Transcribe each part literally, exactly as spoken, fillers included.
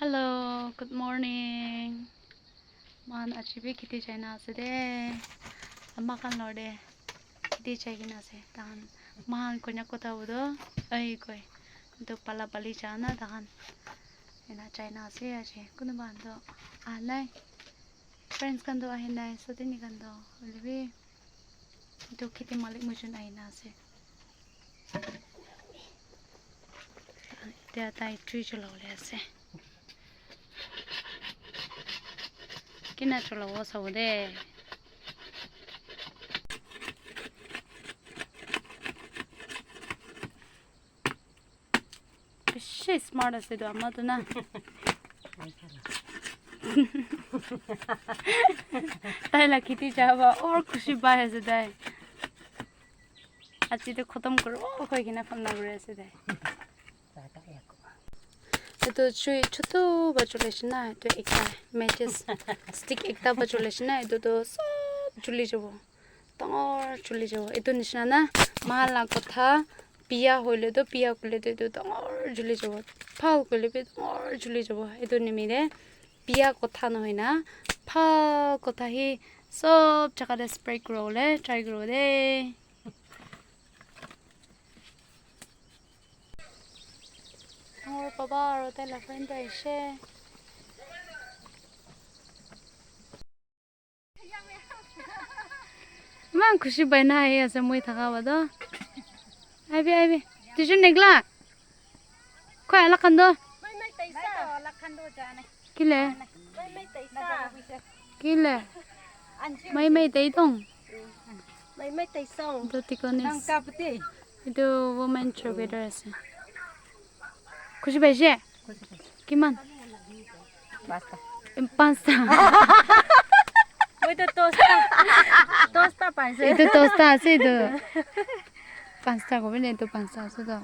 Hello, good morning. Mohan aji bi kheti jaina ase de. Ama khan lor de kheti jai kena ase. Tahan mohan koina kotha hobo toh, ai koi. Etu pala pali jana tahan. Ena jaina ase aji. Kunuba khan toh aha nai. Friends khan toh ahi nai. Soteni khan toh hoilebi etu kheti malik moi jun ahina ase. Etiya tai jui cholawole ase. Kina cholabo sabo de. Bishi smart ase etu ama tu na. Tai la kheti jaba or khushi pai ase tai. Aji tu khotom kuro koi kena phalna kuri ase tai. Etu chui chutu ba chulai shina, etu ekta matches stick ekta ba chulai shina, etu tu sob chuli jabo. Dangor chuli jabo. Etu nishina na, mohan la kotha, biya hoile tu, biya koile tu, etu dangor chuli jabo. Bhal koile bi dangor chuli jabo. Etu nimite biya kotha nohoi na, bhal kotha hi sob jaga te spread kuribole try kuribo de. Dangor baba aru tai la friend tu ahishe. Iman khushi pai na ahi ase moi thaka ba toh. Aibi, aibi. Tissue nikla. Koi alak khan toh. Kile? Kile? Mai mai tei tong. Mai mai tei song. Etu tikonis. Nang kapte. Etu women troubadour ase. Khushi paise? Kiman? Pasta. Em, pasta. Moi to tosta. Tosta paise. Etu tosta ase etu. Pasta kobi na etu pasta ase to.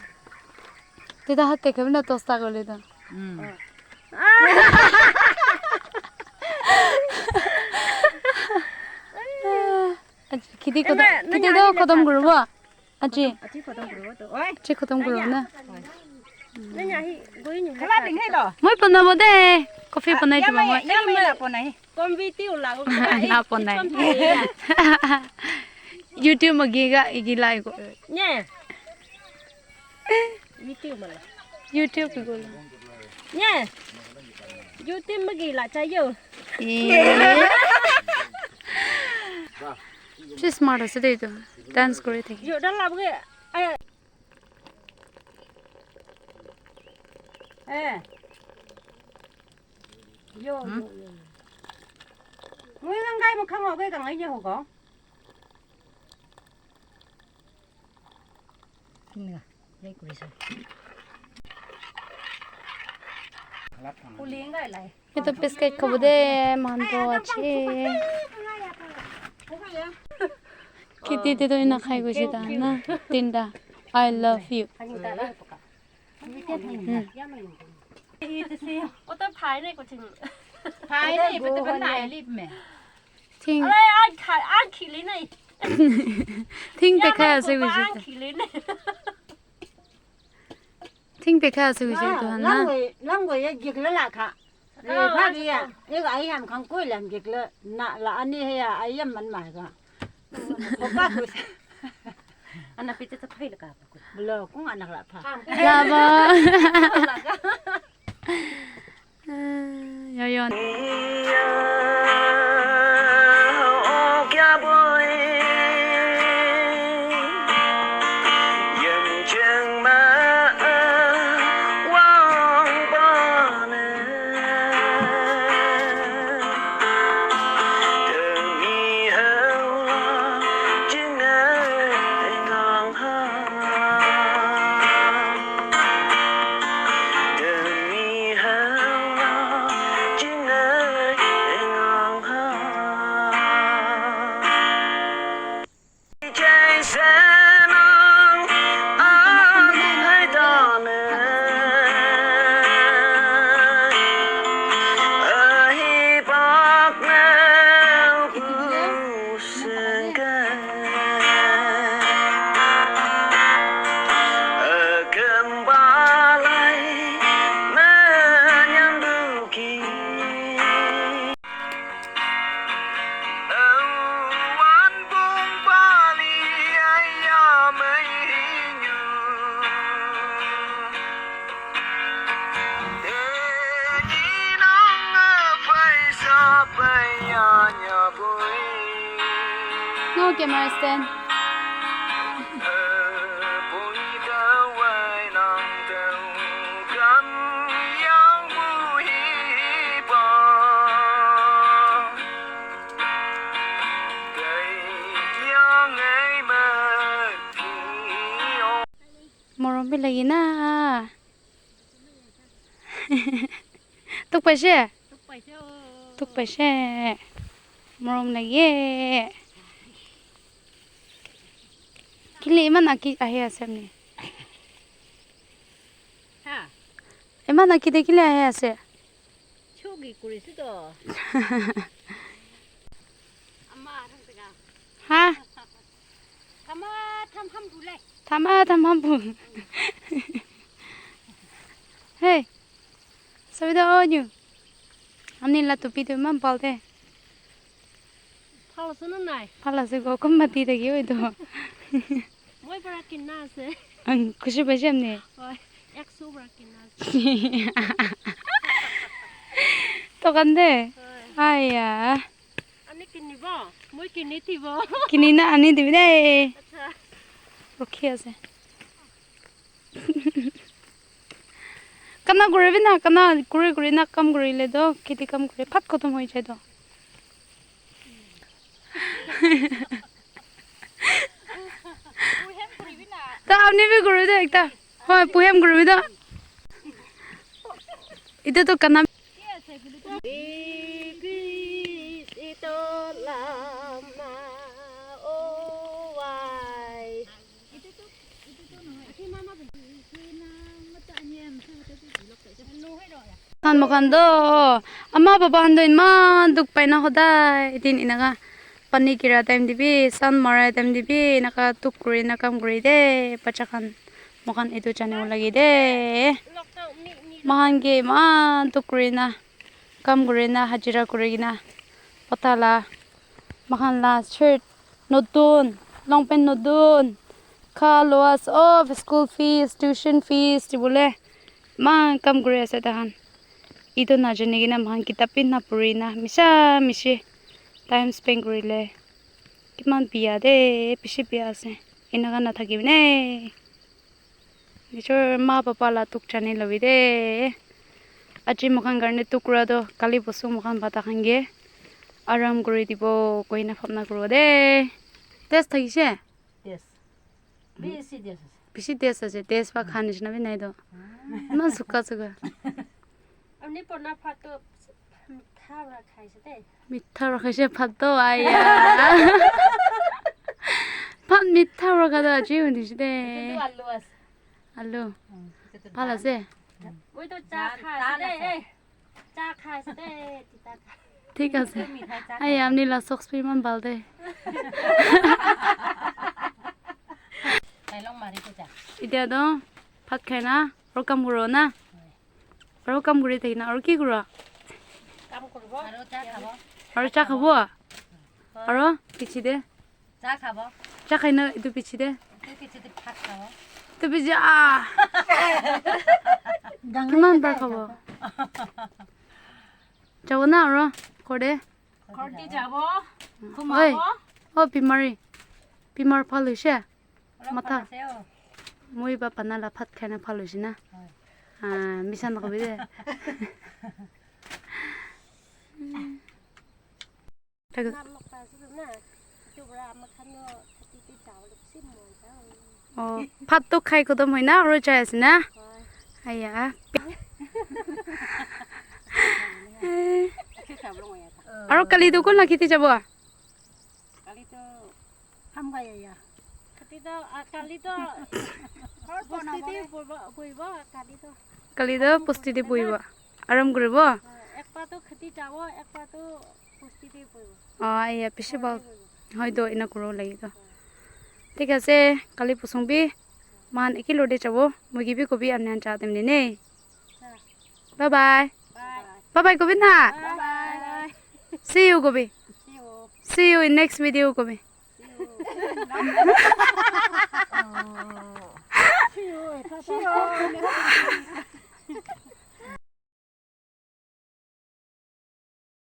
Teta hat te kobi na tosta kole to. Mm. Aji kheti khotom, kheti toh khotom kuribo. Aji. Aji khotom kuribo to. Oi. Aji khotom kuribo na. Nanya hi goi ni. Khala ding hai lo. Moi banabo de. Coffee banai dibo moi. Ya mai na banai. Kombi ti ula go. Na banai. YouTube ma giga igi lai go. Nye. YouTube mala. YouTube ko la. Nye. YouTube magi la chayo. Eh. Bishi smart ase de etu. Dance kore thaki. Yo, dan la bge. Eh. Eh. Yo, yo, yo. Ngui ngang kai mo khang wa kai kang ai ye ho ko. Kinga, yai kuri sa. Etu biscuit khabo de, manto ache. Kheti te toh ena khai goise ta na, tinta. I love you. Hmm. Thing. Thing pekhai ase koise ta. Thing pekhai ase koise tu han na. Lang goi, lang goi ya gik la la kha. Re pha bi ya. Ega ai ham khang koi lam gik la na la ani he ya ai yam man mai ga. Ko pa ko. Ana pite ta phai la ka. Blo kung anak la pha. La ba. Yo, yo. No camera stand. Morom bi lagi na. Tuk paise? Tuk paise o. Tuk paise. Morom lagi. Kile iman aki ahi ase apni? Ha. Iman aki de kile ahi ase? Chogi kurisu to. Ama thang tega. Ha? Thama tham ham bu le. Thama tham ham bu. Hey. Sabida onyu. Ani la tupi tu iman bhal de. Bhal ase na nai? Bhal ase go, kunba di thaki oi to. Moi para kinna ase. Ang khushi paise apni? Hoi, ekso para kinna ase. Tokan de? Hoi. Aya. Ani kinibo? Moi kini thibo. Kini na ani dibi de. Acha. Rukhi ase. Kana kuri bi na, kana kuri kuri na kam kurile to, kheti kam kuri, phat khotom hoi jai to. Ta apni bi kuri de ekta. Hoi, puhem kuri bi da. Itu to kana. Khan moikhan toh ama baba khan toh eman dukh pai na, hodai din enaka pani gira time te bi, sun mara time te bi enaka dukh kuri na kam kuri de, bacha khan. Moikhan etu janibo lage de. Moikhan ke eman dukh kuri na, kam kuri na, hajira kuri kena, pata la, moikhan la shirt notun, long pant notun, kha loa sob, school fees, tuition fees dibole eman kam kuri ase taikhan. Etu najani kena moikhan kitab bi napuri na, misa misi time spend kurile kiman bia de, bishi bia ase. Enaka nathaki bole. Nijor ma baba la dukh jani lobi de. Aji moikhan karne dukh kura toh kali porsu moikhan bata khan ke aram kuri dibo koina bhabna kuribo de. Taste thakise? Taste. Bishi taste ase. Bishi taste ase. Taste ba kha nishina bi nai toh. Iman sukha sukha. Apni pona bhat toh mitha para khaise de. Mitha para khaise bhat toh, aya. Bhat mitha para kha toh aji huni de. Etu tu alu ase. Alu. Hmm, etu tu bhal ase. Moi toh cha kha ase de. Cha kha ase de, tita kha. Thik ase. Etu mitha cha. Ai, apni la socks bi iman bhal de. Tai long mari ko cha. Etia toh bhat khai na, aru kam kuro na. Aru kam kuri thaki na, aru ki kuro? Kam kuribo. Aru cha khabo. Aru cha khabo? Aru piche de? Cha khabo. Cha khai na etu piche de? Etu piche de bhat khabo. Etu piche, ah. Kiman bar khabo? Jabo na aru ghor de? Ghor de jabo. Oi. Khumabo. Oh, bimari. Bimar bhal hoise? Matha. Moi ba bana la bhat khai na bhal hoise na. Ah, misa nakobi de. Oh, bhat toh khai khotom hoi na, aru jai ase na? Aya. Aru kali toh kun la kheti jabo? Kali toh ham kaya ya. Kheti toh, ah, kali toh bosti te boibo, boibo, kali toh. Kali toh bosti te boibo. Aram kuribo. Ah, ekpa toh kheti jabo, ekpa toh bosti te boibo. Ah, iya, bishi bhal. Boibo. Hoi toh, ena kuribo lage toh. Thik ase, kali posong bi moikhan eke logote jabo. Moi ke bi kobi apni khan ja time te ne. Bye bye. Bye. Bye bye kobi na. Bye bye. See you kobi. See you. See you in next video kobi. See you.